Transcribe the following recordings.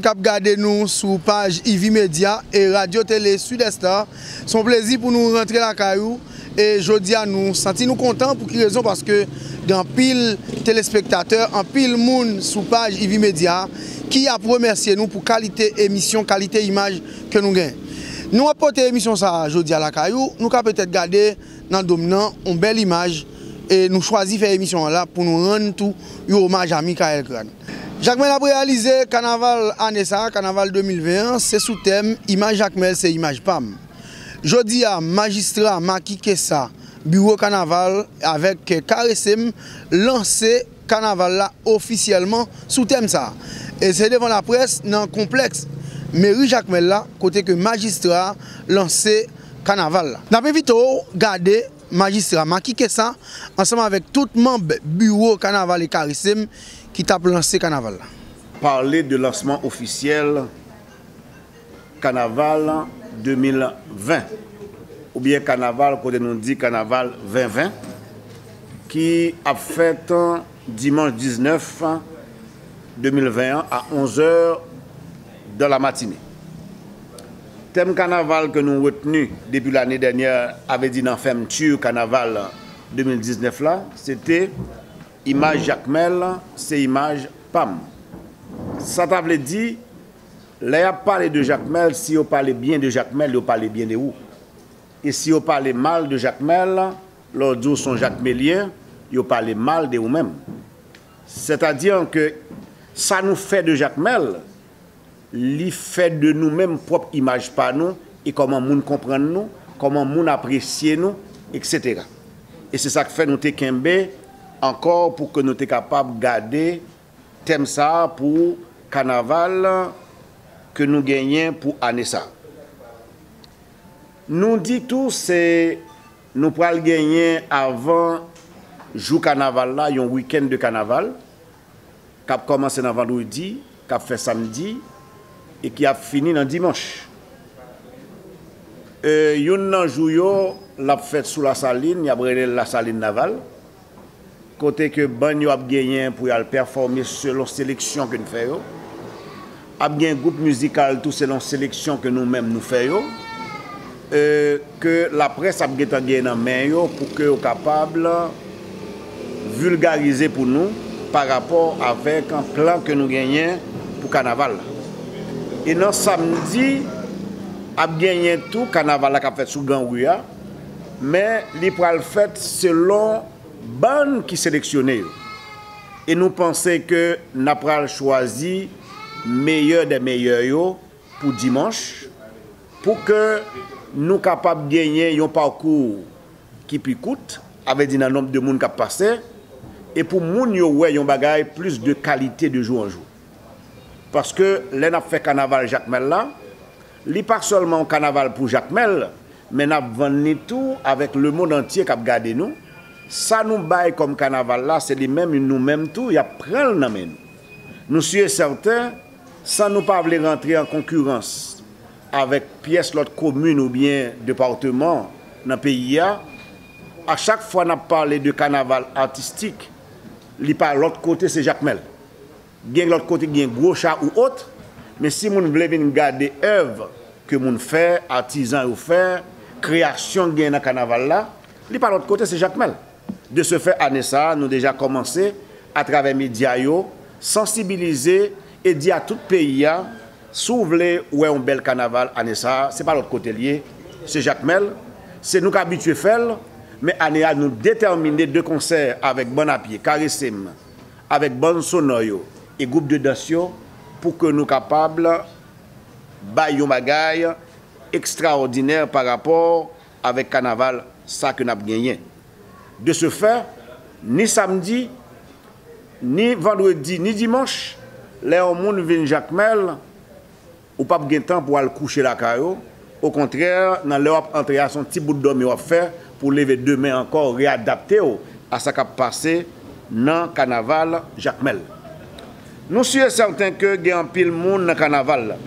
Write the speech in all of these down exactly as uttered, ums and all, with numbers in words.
K ap gade nou sou paj Ivi Media e Radyo Tele Sud Est la. Se yon plezi pou nou rantre lakay ou. E jodi a, nou santi nou kontan. Pou ki rezon? Paske gen anpil telespektatè, anpil moun sou paj Ivi Media ki ap remèsye nou pou kalite emisyon, kalite imaj ke nou gen. Nou ap pote emisyon sa a jodi a lakay ou. Nou ka petèt gade nan dòm nan yon bèl imaj. E nou chwazi fè emisyon an la pou nou rann tou yon omaj a Michael Crane. Jakmèl ap reyalize kanaval ane sa a, kanaval de mil ven an, se sou tèm Imaj Jakmèl se imaj pa m. Jodi a, majistra Macky Kessa, biwo kanaval, avèk Caressé m, lanse kanaval la ofisyèlman sou tèm sa a. E se devan laprès nan konplèks meri Jakmèl la, kote ke majistra a lanse kanaval la. N ap envite w gade majistra Macky Kessa ansanm avèk tout manm biwo kanaval e Caressé m ki t ap lanse kanaval la. Parler de lancement officiel kanaval de mil ven, oubyen kanaval kote nou di kanaval ven ven, ki ap fèt dimanch diznèf de mil ven an a onz è de la matine. Tèm kanaval ke nou retni depi lane dènyè, a vle di nan fèmti kanaval de mil diznèf la, se te Imaj Jakmèl se imaj pa m. Sa ta vle di, lè y ap pale de Jakmèl, si yo pale byen de Jakmèl, yo pale byen de ou. E si yo pale mal de Jakmèl, lè w di w se yon jakmelyen, yo pale mal de ou menm. Sètadi ke sa nou fè de Jakmèl, li fè de nou menm pwòp imaj pa nou, e kòman moun konprann nou, kòman moun apresye nou, etsetera. E se sa k fè nou te kenbe ankò pou ke nou te kapab gade tèm sa a pou kanaval ke nou genyen pou ane sa a. Nou di tou se nou pral genyen avan jou kanaval la, yon wikenn de kanaval k ap kòmanse nan vandredi, k ap fè samdi e ki ap fini nan dimanch. E, youn nan jou yo, l ap fèt sou Lasalin, y ap rele l Lasalin Naval, kote ke bann yo ap genyen pou y al pèfòme selon seleksyon ke n fè yo. Ap gen gwoup mizikal tou selon seleksyon ke nou menm nou fè yo. E, ke laprès ap gentan gen nan men yo pou ke yo kapab vilgarize pou nou pa rapò avèk plan ke nou genyen pou kanaval la. E nan samdi, ap genyen tou kanaval la k ap fèt sou Gran Ri a, men li pral fèt selon bann ki seleksyone yo. E nou panse ke n ap pral chwazi meyè dè meyè yo pou dimanch, pou ke nou kapab genyen yon pakou ki pi kout, a vle di nan nonb de moun k ap pase, e pou moun yo wè yon bagay plis de kalite de jou an jou. Paske lè n ap fè kanaval Jakmèl la, li pa sèlman yon kanaval pou Jakmèl, men n ap vann li tou avèk lemonn antye k ap gade nou. Sa nou bay kòm kanaval la, se li menm, nou menm tou, y ap pran l nan men nou. Nou si e sèten, san nou pa vle rantre an konkirans avèk pyès lòt komin oubyen depatman nan peyi a, a chak fwa n ap pale de kanaval atistik, li pa lòt kote, se Jakmèl. Gen lòt kote gen gwo cha ou ot, men si moun vle vin gade èv ke moun fè, atizan yo fè, kreyasyon gen nan kanaval la, li pa lòt kote, se Jakmèl. De ce fait, ane sa a, nou deja kòmanse, atravè medya yo, sansibilize e di a tout peyi a, si w vle wè yon bèl kanaval ane sa a, se pa lòt kote l ye, se Jakmèl. Se nou k abitye fè l, men ane a, nou detèmine de konsè avèk Bann a Pye, Caressé m, avèk bann sonò yo e gwoup de dans yo, pou ke nou kapab bay yon bagay ekstraòdinè pa rapò avèk kanaval sa ke n ap genyen. De ce fait, ni samdi, ni vandredi, ni dimanch, lè yon moun vin Jakmèl, ou p ap gen tan pou al kouche lakay ou. Okontrè, nan lè w ap antre a, se yon ti bout dòmi w ap fè pou w leve demen ankò, reyadapte w a sa k ap pase nan kanaval Jakmèl. Nou si e sèten ke gen anpil moun nan kanaval la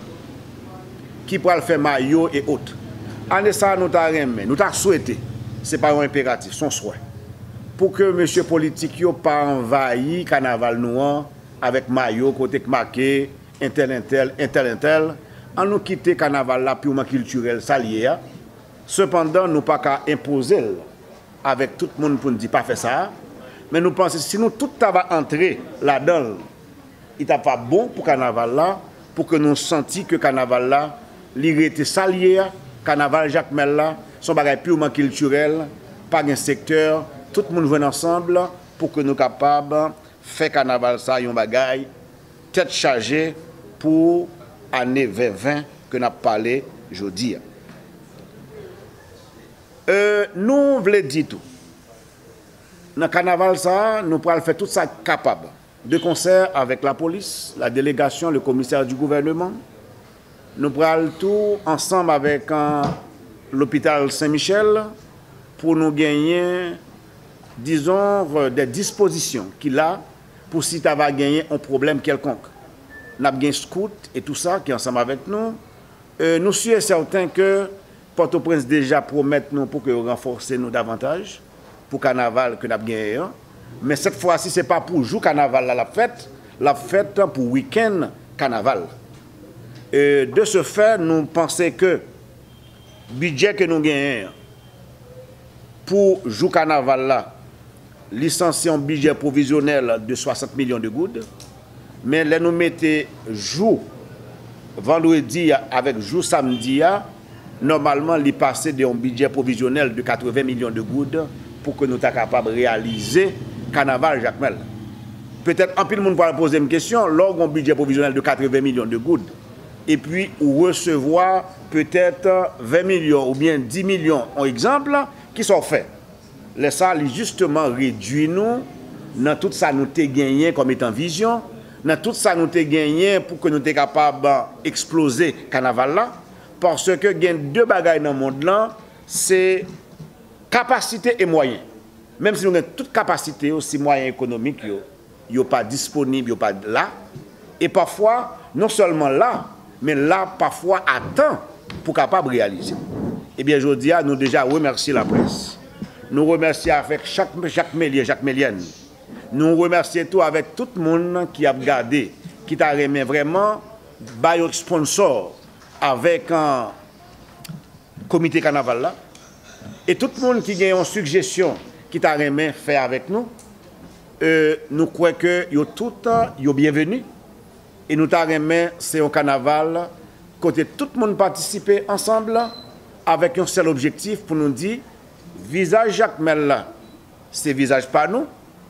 ki pral fè mayo e ot. Ane sa a, nou ta renmen, nou ta swete, se pa yon enperatif, se yon swè, pou ke mesye politik yo pa anvayi kanaval nou an avèk mayo kote k make entèl, entèl, entèl, entèl, an nou kite kanaval la pirman kiltirèl sa l ye a. Sepandan, nou pa ka enpoze l avèk tout moun pou n di pa fè sa a, men nou panse si nou tout ta va antre ladan l, li ta va bon pou kanaval la, pou ke nou santi ke kanaval la, li rete sa l ye a, kanaval Jakmèl la, se yon bagay pirman kiltirèl, pa gen sektè, tout moun jwenn ansanm pou ke nou kapab fè kanaval sa yon bagay tèt chaje pou ane ven ven ke n ap pale jodi a. E, nou vle di tou, nan kanaval sa a, nou pral fè tout sa k kapab, de konsè avèk lapolis, la délégation, le commissaire du gouvernement. Nou pral tou ansanm avèk, euh, lopital Sen Michèl pou nou genyen, dizon, euh, de dispozisyon ki la pou si ta va genyen yon pwoblèm kèlkonk. N ap gen scout e tou sa ki ansanm avèk nou. E, nou si e sèten ke Pòtoprens deja pwomèt nou pou ke yo ranfòse nou davantaj pou kanaval ke n ap genyen an. Men sèt fwa si se pa pou jou kanaval la l ap fèt, l ap fèt pou wikenn kanaval. E, de ce fait, nou panse ke bidjè ke nou genyen an pou jou kanaval la, li sanse yon bidjè pwovizyonèl de swasant milyon de goud. Men lè nou mete jou vandredi a avèk jou samdi a, nòmalman li pase de yon bidjè pwovizyonèl de katreven milyon de goud pou ke nou ta kapab reyalize kanaval Jakmèl. Petèt anpil moun pral poze m kesyon, lè w gen yon bidjè pwovizyonèl de katreven milyon de goud, epi ou resevwa petèt ven milyon oubyen dis milyon, yon egzanp, kisa w fè? Lè sa a, li jisteman redui nou nan tout sa nou te genyen kòm etan vizyon, nan tout sa nou te genyen pou ke nou te kapab eksploze kanaval la, paske gen de bagay nan mond lan, se kapasite e mwayen. Menm si nou gen tout kapasite yo, si mwayen ekonomik yo, yo pa disponib, yo pa la, e pafwa, non sèlman la, men la pafwa a tan pou kapab reyalize. Ebyen, jodi a, nou deja remèsye laprès. Nou remèsye avèk chak, chak Jakmelyen, Jakmelyèn. Nou remèsye tou avèk tout moun ki ap gade, ki ta renmen vrèman bay yon sponsò avèk, an, komite kanaval la. E tout moun ki gen yon sigjesyon ki ta renmen fè avèk nou, e, nou kwè ke yo tout, yo byenveni. E nou ta renmen se yon kanaval kote tout moun patisipe ansanm avèk yon sèl objektif pou nou di, vizaj Jakmèl la, se vizaj pa nou.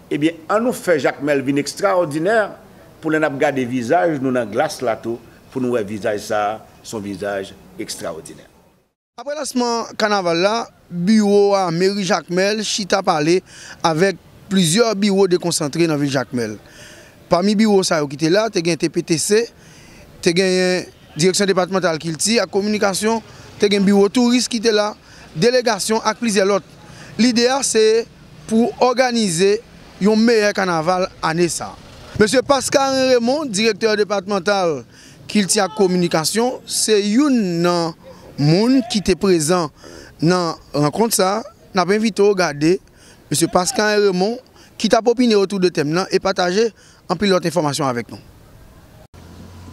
Ebyen, an nou fè Jakmèl vin ekstraòdinè pou lè n ap gade vizaj nou nan glas la tou, pou nou wè vizaj sa a, se yon vizaj ekstraòdinè. Apre lansman kanaval la, biwo a meri Jakmèl chita pale avèk plizyè biwo dekonsantre nan vil Jakmèl. Pami biwo sa yo ki te la, te gen T P T C, te genyen Direksyon Depatmantal Kilti ak Kominikasyon, te gen biwo touris ki te la, delegasyon ak plizyè lòt. Lide a se pou òganize yon meyè kanaval ane sa a. Mesye Pascarin Raymond, direktè depatmantal kilti ak kominikasyon, se youn nan moun ki te prezan nan rankont sa a. N ap envite w gade mesye Pascarin Raymond ki t ap opine otou de tèm nan e pataje anpil lòt enfòmasyon avèk nou.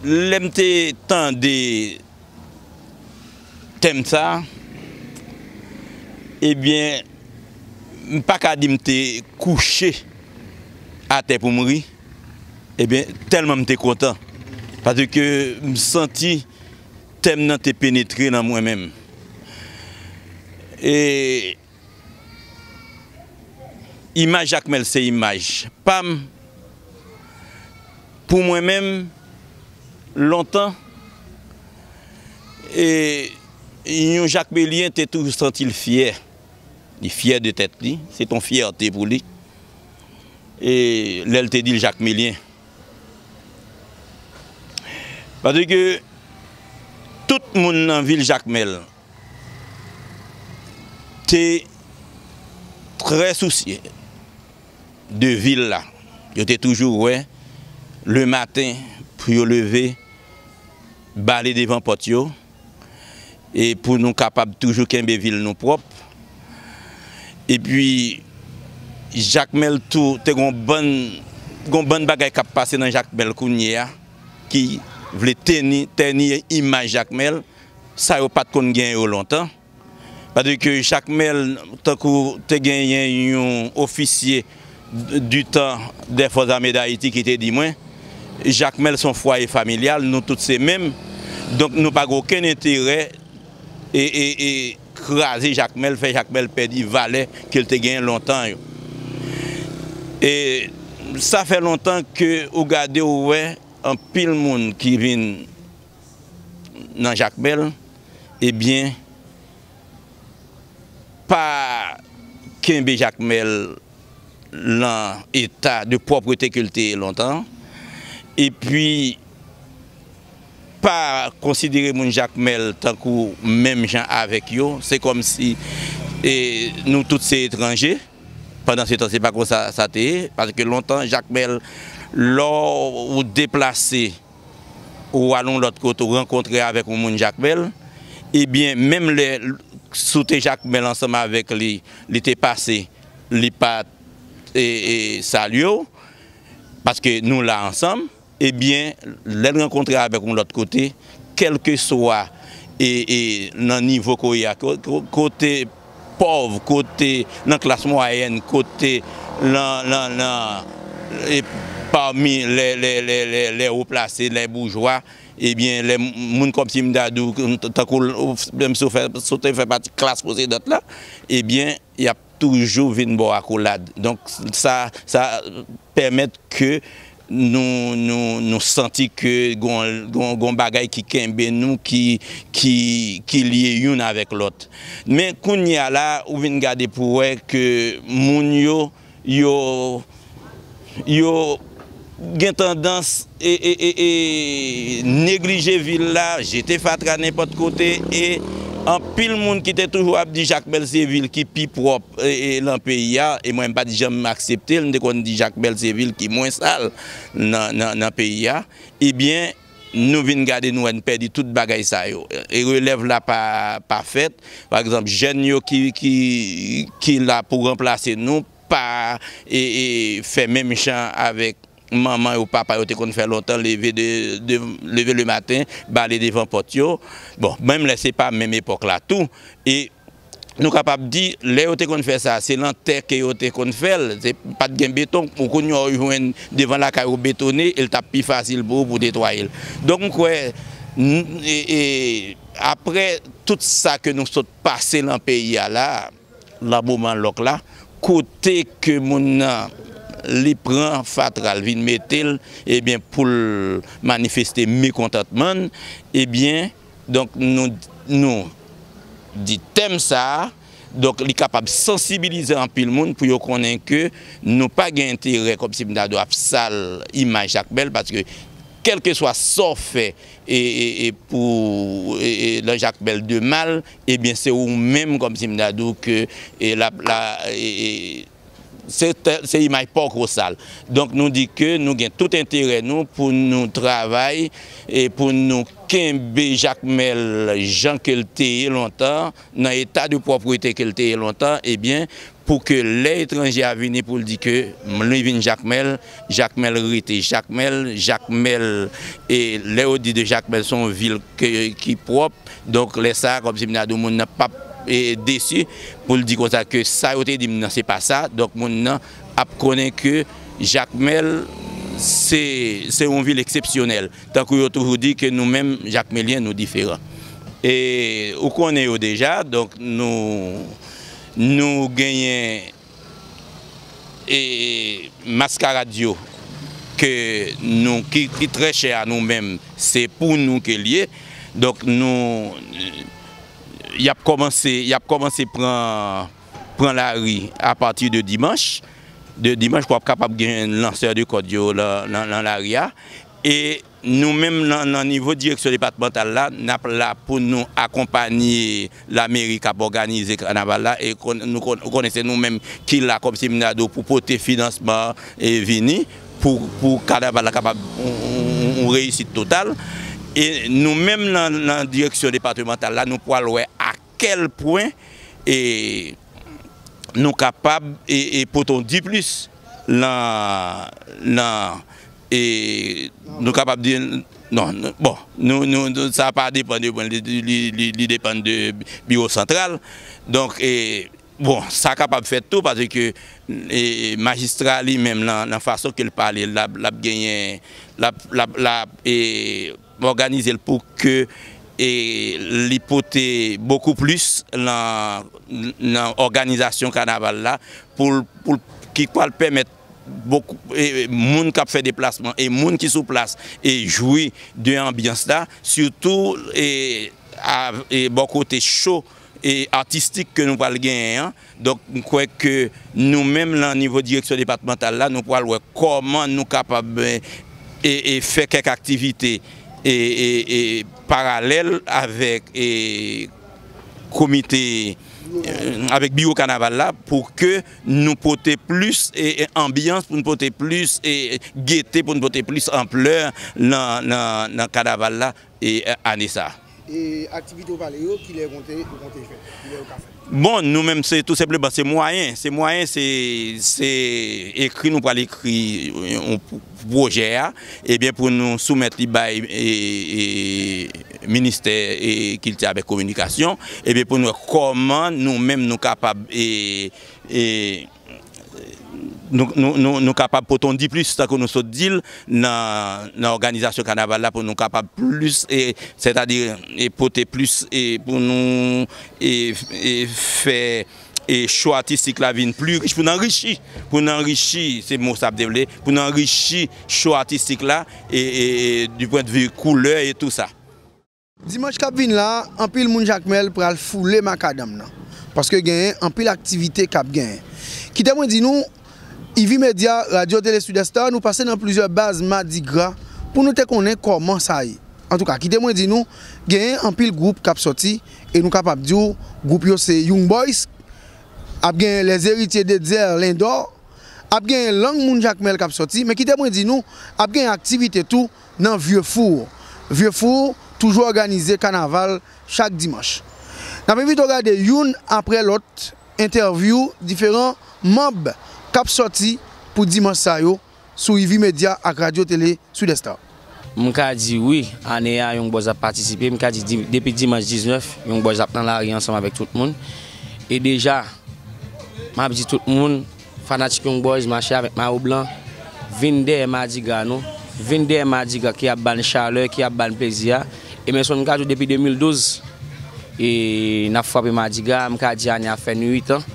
Lè m te tande tèm sa a, ebyen, m pa ka di m te kouche atè pou m ri, ebyen, tèlman m te kontan. Paske m santi tèm nan te penetre nan mwen menm. E imaj Jakmèl se imaj pa m. Pou mwen menm, lontan, e, yon Jakmelyen te toujou santi l fyè. Li fyè de tèt li, se t on fyète pou li. E lè l te di l Jakmelyen. Paske tout moun nan vil Jakmèl te trè sousye de vil la. Yo te toujou wè lematen pou yo leve, bale devan pòt yo, e pou nou kapab toujou kenbe vil nou pwòp. Epi, Jakmèl tou, te gon bann, gon bann bagay k ap pase nan Jakmèl kounye a, ki vle teni, tèni imaj Jakmèl, sa yo pa t konn gen yo lontan. Paske Jakmèl, tankou te genyen yon ofisye du temps des Forces Armées d'Haïti ki te di mwen, Jakmèl se yon fwaye familyal, nou tout se menm. Donk, nou pa gen okenn enterè e, e, e kraze Jakmèl, fè Jakmèl pèdi valè ke l te genyen lontan yo. E sa fè lontan ke ou gade, ou wè anpil moun ki vin nan Jakmèl, ebyen, pa kenbe Jakmèl lan eta de pwoprete ke l te ye lontan, epi pa konsidere moun Jakmèl tankou menm jan avèk yo. Se kòmsi, e, nou tout se etranje. Pandan se tan, se pa konsa sa te ye, paske lontan, Jakmèl, lè w deplase, ou al yon lòt kote, ou rankontre avèk yon moun Jakmèl, ebyen, menm lè si w te Jakmèl ansanm avèk li, li te pase, li pa t, e, e, salye w, paske nou la ansanm, ebyen, lè l rankontre avèk yon lòt kote, kèlkeswa, e, e, nan nivo ke w ye a, ko-, ko-, kote pòv, kote nan klas mwayèn, kote nan, nan, nan, e, pami lè, lè, lè, lè, lè wo plase, lè boujwa, ebyen, lè moun kòmsi m ta di w, tankou, menm si w fè, si w te fè pati klas posedant la, ebyen, y ap toujou vin ba w akolad. Donk, sa, sa pèmèt ke nou, nou, nou santi ke gon, gon, gon bagay ki kenbe nou, ki, ki, ki lye youn avèk lòt. Men kounye a la, ou vin gade pou wè ke moun yo, yo, yo gen tandans e, e, e, e neglije vil la, jete fatra nenpòt kote, e anpil moun ki te toujou ap di Jakmèl se vil ki pi pwòp, e, e, lan peyi a, e mwen m pa t janm aksepte l, m te konn di Jakmèl se vil ki mwen sal nan, nan, nan peyi a, ebyen, nou vin gade, nou wè n pèdi tout bagay sa yo. E relèv la pa, pa fèt. Pa egzanp, jèn yo ki, ki, ki la pou ranplase nou, pa, e, e, fè menm jan avèk manman yo, papa yo te konn fè lontan, leve de, de, leve le maten, bale devan pòt yo. Bon, menm lè se pa menm epòk la tou. E nou kapab di, lè yo te konn fè sa, se lan tè ke yo te konn fè l, se pa t gen beton. Pou kounye a, w jwenn devan lakay ou betone, e l t ap pi fasil pou ou pou netwaye l. Donk, m kwè, n-, e, e, apre tout sa ke nou sot pase lan peyi a la, lan moman lòk la, kote ke moun nan, li pran fatra l, vin mete l, ebyen, pou l manifeste mekontantman l, ebyen, donk, nou, nou di tèm sa a, donk, li kapab sansibilize anpil moun pou yo konnen ke nou pa gen enterè kòmsi m ta di w ap sal imaj Jakmèl, paske kèlkeswa sa w fè, e, e, e pou, e, e, lan Jakmèl de mal, ebyen, se ou menm, kòmsi m ta di w ke, e, la, la, e, e, se tè-, se imaj pa w ke w sal. Donk, nou di ke nou gen tout enterè nou pou nou travay e pou nou kenbe Jakmèl jan ke l te ye lontan, nan eta de pwoprete ke l te ye lontan, ebyen, pou ke lè etranje a vini pou l di ke m, li vin Jakmèl, Jakmèl rete Jakmèl, Jakmèl, e lè yo di de Jakmèl, se yon vil ke, ki pwòp, donk lè sa a, kòmsi m ta di w, moun nan p ap, e, desi pou l di konsa ke sa yo te di m nan, se pa sa, donk moun nan ap konnen ke Jakmèl, se, se yon vil eksepsyonèl. Tankou yo toujou di ke nou menm, Jakmelyen, nou diferan. E ou konnen yo deja, donk nou, nou genyen, e, maskarad yo ke nou, ki, ki trè chè a nou menm, se pou nou ke l ye. Donk nou, y ap kòmanse, y ap kòmanse pran, pran lari apati de dimanch. De dimanch, w ap kapab gen lansè de kòd yo lan, lan, lan lari a. E nou menm nan, nan nivo direksyon depatmantal la, n ap la pou nou akonpanye lameri k ap òganize kanaval la, e kon-, nou kon-, ou konnen se nou menm ki la kòmsi m ta di w pou pote finansman e vini pou, pou kanaval la kapab yon, yon, yon reyisit total. E nou menm nan, nan direksyon depatmantal la, nou pral wè a kèl pwen e nou kapab e, e pote yon diplis lan, lan, e nou kapab di Non, n- bon, nou, nou, nou- sa pa depann de mwen, li, li, li, li depann de biwo santral. Donk, e, bon, sa kapab fèt tou, paske, e, majistra li menm, nan, nan fason ke l pale, l ap, l ap genyen, l ap, l ap, l ap, e, òganize l pou ke, e, li pote bokou plis nan, nan òganizasyon kanaval la, pou l, pou l, ki pral pèmèt bokou, e, moun k ap fè deplasman e moun ki sou plas e jwi de anbyans la, sitou, e, a, e bò kote cho, e, atistik ke nou pral genyen an. Donk, m kwè ke nou menm, nan nivo direksyon depatmantal la, nou pral wè kòman nou kapab, e, e, e fè kèk aktivite, e, e, e paralèl avèk, e, komite, e, avèk biwo kanaval la, pou ke nou pote plis, e, e, anbyans, pou nou pote plis, e, gete, pou nou pote plis anplè nan, nan, nan kanaval la, e, ane sa a. E aktivite w pale yo, kilè yo konte, yo konte fèt? Kilè yo ka fèt? Bon, nou menm, se tou senpleman, se mwayen. Se mwayen, se, se ekri nou pral ekri yon p- pwojè a, ebyen, pou nou soumèt li bay, e, e, ministè, e, kilti avèk kominikasyon, ebyen, pou nou wè kòman nou menm nou kapab, e, e, nou, nou, nou, nou kapab pote yon diplis, tankou nou sot di l, nan, nan òganizasyon kanaval la, pou nou kapab plis, e, sètadi, e pote plis, e pou nou, e, e fè, e cho atistik la vin pli rich, pou n anrichi, pou n anrichi, se mo sa m te vle, pou n anrichi cho atistik la, e, e, e du point de vue koulè e tou sa. Dimanch k ap vin la, anpil moun Jakmèl pral foule makadanm nan, paske genyen anpil aktivite k ap genyen. Kite mwen di nou, Ivy Media, Radyo Tele Sud Est la, nou pase nan plizyè baz Madigra pou nou te konnen kòman sa ye. Antouka, kite mwen di nou, genyen anpil gwoup k ap sòti, e nou kapab di w, gwoup yo se Young Boys, ap genyen Les Héritiers d'Etzer Lindor, ap genyen lang moun Jakmèl k ap sòti, men kite mwen di nou, ap genyen aktivite tou nan Vieux Four. Vieux Four toujou òganize kanaval chak dimanch. N ap envite w gade youn apre lòt entèvyou diferan manm k ap sòti pou dimanch sa yo sou Ivy Media ak Radyo Tele Sud Est la. M ka di wi, ane a Young Boys ap patisipe. M ka di, di- depi dimanch diznèf, Young Boys ap nan lari ansanm avèk tout moun. E deja, m ap di tout moun, fanatik Young Boys, mache avèk mayo blan, vin dèyè Madigra nou, vin dèyè Madigra ki ap ba n chalè, ki ap ba n plezi a. Emerson, m ka di w depi de mil douz, e n ap frape Madigra, m ka di ane a fè n uit an.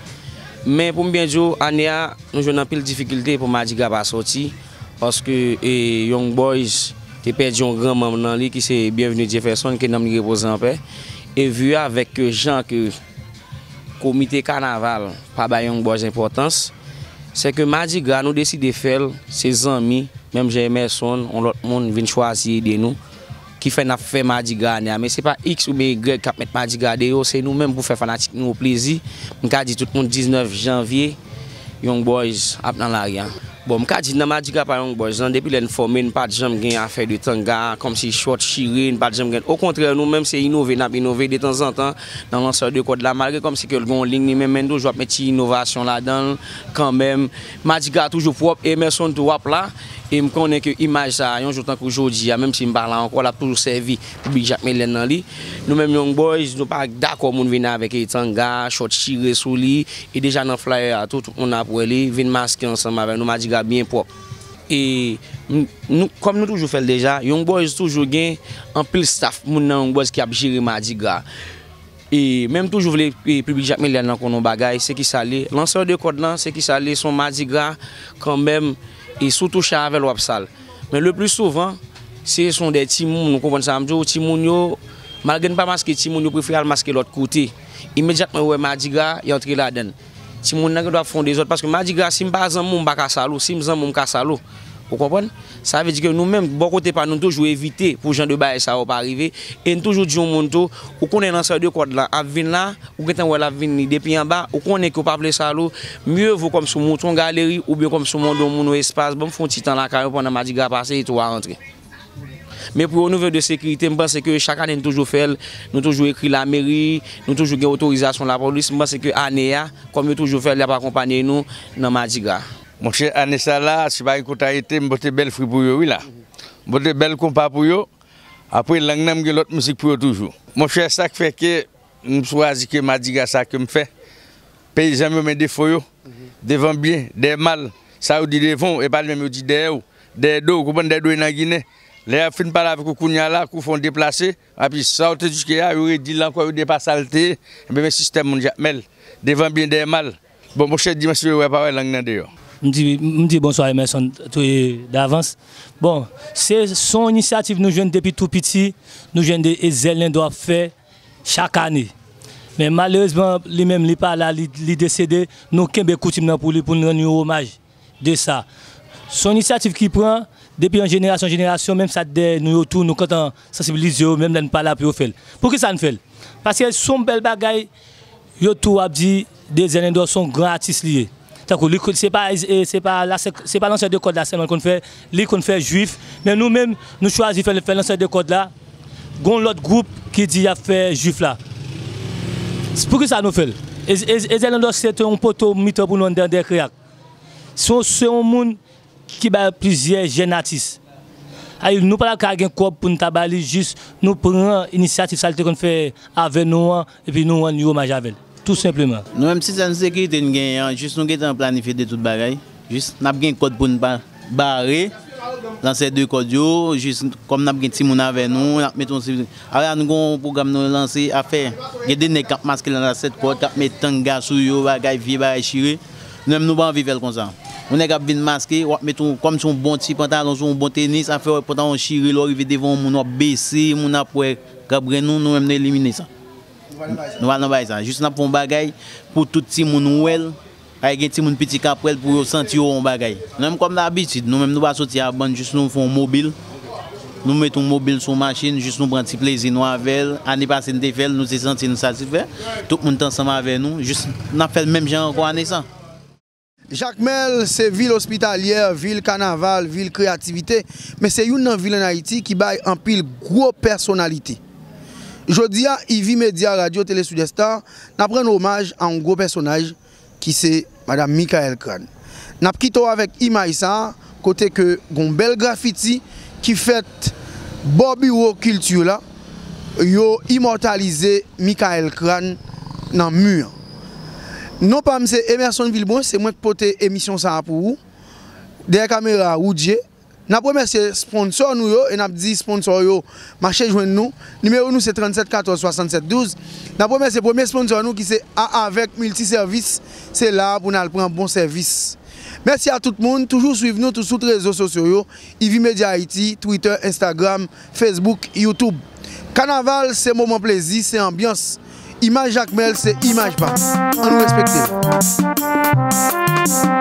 Men pou m byen di w, ane a, nou jwenn anpil difikilte pou Madigra pa sòti, paske, e, Young Boys te pèdi yon gran manm nan li, ki se Bienvenu Jefferson, ke nanm li repoze anpè. E vi avèk ke jan ke komite kanaval pa bay Young Boys enpòtans, se ke Madigra nou deside fè l, se zanmi, menm jan Emerson, yon lòt moun vin chwazi ede nou, ki fè n ap fè Madigra ane a. Men se pa X oubyen Y k ap met Madigra deyò, se nou menm pou fè fanatik nou yo plezi. M ka di tout moun diznèf janvye, Young Boys ap nan lari a. Bon, m ka di nan Madigra pa Young Boys lan, depi lè n fòme, n pa t janm gen afè de tanga, kòmsi chòt chire, n pa t janm gen. Okontrè, nou menm se inove n ap inove detanzantan nan lansè de kòd la, malgre kòmsi ke l gen yon liy li menm, men n toujou ap met ti inovasyon ladan l kanmenm. Madigra toujou pwòp, Emerson tou ap la, e m konnen ke imaj sa a, yon jou tankou jodi a, menm si m pa la ankò, l ap toujou sèvi piblik Jakmèlyen nan li. Nou menm Young Boys, nou pa dakò moun vin avèk, e, tanga, chòt chire sou li, e deja nan flyer a tou, tout moun ap wè li, vin maske ansanm avè nou, Madigra byen pwòp. E m- nou, kòm nou toujou fè l deja, Young Boys toujou gen anpil staff, moun nan Young Boys ki ap jere Madigra. E men m toujou vle, e, piblik Jakmèlyen nan konnen yon bagay, se kisa l ye. Lansè de kòd lan, se kisa l ye, se yon Madigra kanmenm, e si w touche avè l, w ap sal. Men le pli souvan, se se yon de timoun, ou konprann sa m di w, timoun yo, malgre n pa maske timoun yo, prefere al maske lòt kote. Imedyatman yo wè Madigra, y antre ladan l. Timoun nan gen dwa ap fè yon dezòd, paske Madigra, si m pa zanmi w, m pa ka sal ou, si m zanmi w, m ka sal ou. Ou konprann? Sa vle di ke nou menm, bò kote pa nou, nou toujou evite pou jan de bagay sa yo pa rive. E n toujou di yon moun tou, ou konnen lansè de kòd lan ap vin la, ou gentan wè l ap vin li depi anba, ou konnen ke w pa vle sal ou, mye vo kòmsi w monte yon galeri oubyen kòmsi w mande yon moun yon espas, ban m fè yon ti tan lakay ou pandan Madigra pase, epi w a rantre. Men pou yon nivo de sekirite, m panse ke chak ane n toujou fè l, nou toujou ekri lameri, nou toujou gen otorizasyon lapolis, m panse ke ane a, kòm yo toujou fè l, y ap akonpanye nou nan Madigra. Monchè, ane sa la, si pa gen konta ete, m pote bèl fri pou yo, wi la. M pote bèl konpa pou yo. Apre lang nan, m gen lòt mizik pou yo toujou. Monchè, sa k fè ke m chwazi ke madigra sa ke m fè, peyizan m yo men defo yo, devan byen, dèyè mal, sa yo di devan w, e pa li menm yo di dèyè w, dèyè do w, ou konprann, dèyè do w e nan ginen. Lè y ap fin pale avèk ou kounye a la, kou fè w deplase, epi sa w te di ke a, yo redi l ankò, yo di e pa sa l te ye, enben, men sistèm moun Jakmèl, devan byen, dèyè mal. Bon, monchè, dimanch vini, wè pa wè lang nan deyò. M di, m di bonswa Emerson tou davans. Bon, se, se yon inisyativ nou jwenn depi tou piti, nou jwenn de Ezel Lendò ap fè chak ane. Men malerezman, li menm, li pa la, li, li desede, nou kenbe koutim nan pou li, pou n rann yon omaj de sa. Se yon inisyativ ki pran depi an jenerasyon, jenerasyon, menm sa dèyè nou yo tou, nou kontan sansibilize yo, menm lè n pa la pou yo fè l. Poukisa n fè l? Paske se yon bèl bagay, yo tou ap di Dezen Lendò se yon gran atis li ye. Tankou, li, se pa, e, se pa, se pa lansè de kòd la sèlman l konn fè, li konn fè jwif, men nou menm, nou chwazi fè, fè lansè de kòd la, gon lòt gwoup ki di y ap fè jwif la. Poukisa nou fè l? E, e, Ezel Lendò se te yon poto mitan pou nou anndan Dèkreyak. Se yon, se yon moun ki bay plizyè jèn atis. Ay, nou pa ta ka gen kòb pou n ta ba li, jis nou pran inisyativ sa l te konn fè avè nou an, epi nou rann li omaj avè l, tou senpleman. Nou menm sistèm sekirite n genyen an, jis nou gentan planifye de tout bagay. Jis n ap gen kòd pou n pa bare lansè de kòd yo, jis kòm n ap gen timoun avè nou, n ap mete yon seri, apre sa, nou gen yon pwogram nou lanse ap fè. Gen de nèg k ap maske nan lansè de kòd, k ap met tanga sou yo, bagay, vye bagay chire. Nou menm, nou pa anvi fè l konsa. Yon nèg ap vin maske, w ap met yon, kòmsi yon bon ti pantalon sou yon bon tenis, ap fè w pantalon chire, lè w rive devan yon moun, w ap bese, moun ap wè granbrenn ou, nou menm, nou elimine sa. Nou pa nan bagay sa. Jis n ap fè yon bagay pou tout timoun wè l. Ay, gen timoun piti k ap wè l pou yo santi yo wè yon bagay. Nou menm, kòm dabitid, nou menm, nou pa soti a bann, jis nou fè yon mobil. Nou met yon mobil sou yon machin, jis nou pran ti plezi nou avè l. Ane pase n te fè l, nou te santi n satisfè. Tout moun t ansanm avè nou. Jis n ap fè l menm jan ankò ane sa. Jakmèl se vil ospitalyè, vil kanaval, vil kreyativite, men se youn nan vil ann Ayiti ki bay anpil gwo pèsonalite. Jodi a, Ivy Media Radio Télé Sud Est, n ap rann omaj a yon gwo pèsonaj ki se Madam Michaelle Crane. N ap kite w avèk imaj sa a, kote ke gon bèl grafiti ki fèt bò biwo kilti la, yo imòtalize Michaelle Crane nan mi an. Non pa m se Emerson Vilbrun, se mwen k pote emisyon sa a pou ou. Dèyè kamera a, Woodje. N ap remèsye sponsò nou yo e n ap di sponsò yo mache jwenn nou. Nimewo nou se trannsèt katòz swasannsèt douz. N ap remèsye premye sponsò nou ki se A Avèk Miltisèvis. Se la a pou n al pran bon sèvis. Mèsi a tout moun. Toujou swiv nou tou sou tout rezo sosyo yo. Ivy Media Haïti, Twitter, Instagram, Facebook, YouTube. Kanaval se moman plezi, se anbyans. Imaj Jakmèl se imaj pa m. Ann nou respekte l.